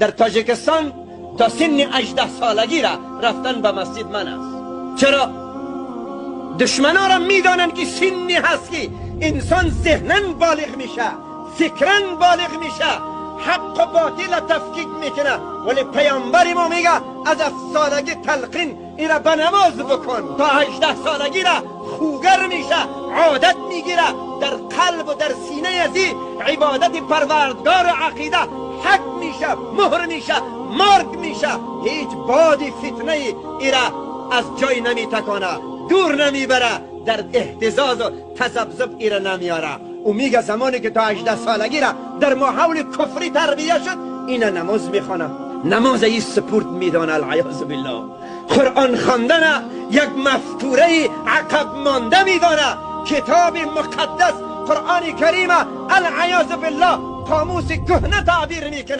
Дар Тоҷикистон то синни 18 солагӣ ра рафтан ба масҷид манъ аст. Чаро? Душмана ра медонанд, ки синне ҳаст, ки инсон зеҳнан болиғ меша, фикран болиғ меша, ҳақ ва ботил тафкик мекунад. Вале паёмбари мо мега, аз 7 солагӣ талқин ира ба намоз бикун, то 18 солагӣ ра хугар меша, одат мегира. Дар қалб ва дар сина ази ибодати Парвардгор ақида ҳак меша, муҳр меша, марг меша. Ҳеҷ боди фитнаи ира аз ҷой наметакона, дур намебара, дар эҳтизоз ва тазабзуб ира намеёра. Ӯ мега, замоне ки то 18 солагӣ ра дар маҳавли куфрӣ тарбия шуд, ина намоз мехона, намоз ин спорт медона, العیاذ بالله, قرآن خواندن یک مفکوره عقب مانده میدانه, کتاب مقدس قرآن کریم العیاذ بالله قاموس کهنه تعبیر میکنه.